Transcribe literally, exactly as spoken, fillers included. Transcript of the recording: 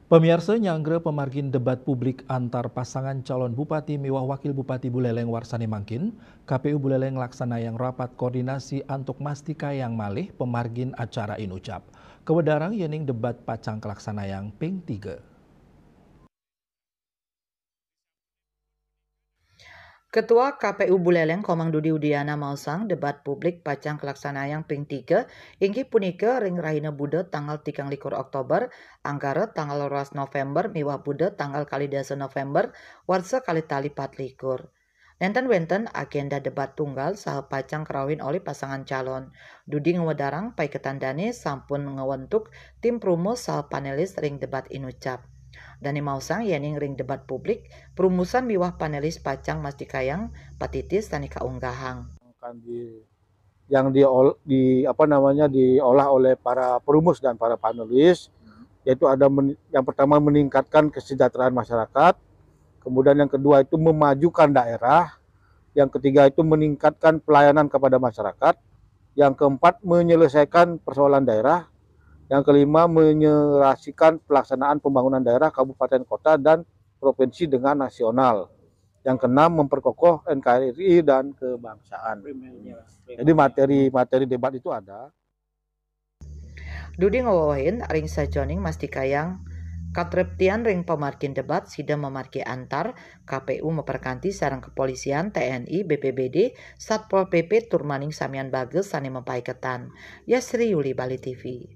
Pamiarsa, nyanggra pamargin debat publik antar pasangan calon bupati miwah wakil bupati Buleleng warsane mangkin, K P U Buleleng nglaksanayang rapat koordinasi antuk mastikayang malih pamargin acara inucap. Kawedarang yening debat pacang kalaksanayang ping tiga. Ketua K P U Buleleng Komang Dudi Udiana maosang debat publik pacang kalaksanayang ping tiga, inggih punika ring rahina Buda tanggal tigang likur Oktober, angkara tanggal roras November miwah Buda tanggal kalih dasa November, warsa kalih tali pat likur. Nenten wenten agenda debat tunggal saha pacang karauhin olih pasangan calon. Dudi ngwedarang paiketan dane sampun ngwentuk tim prumus saha panelis ring debat inucap. Dane maosang yening ring debat publik, prumusan miwah panelis pacang mastikayang patitis sane kaunggahang. Akan di yang diol, di apa namanya diolah oleh para perumus dan para panelis, yaitu ada men- yang pertama meningkatkan kesejahteraan masyarakat, kemudian yang kedua itu memajukan daerah, yang ketiga itu meningkatkan pelayanan kepada masyarakat, yang keempat menyelesaikan persoalan daerah, yang kelima menyerasikan pelaksanaan pembangunan daerah kabupaten kota dan provinsi dengan nasional. Yang keenam memperkokoh N K R I dan kebangsaan. Jadi materi-materi debat itu ada. Dudi ngwewehin ring sajoning mastikayang katreptian ring pamargin debat sida mamargi antar K P U maperkanti sareng kepolisian, T N I, B P B D, Satpol P P tur maning samian bagus sane mapaiketan. Yasri Yuli, Bali T V.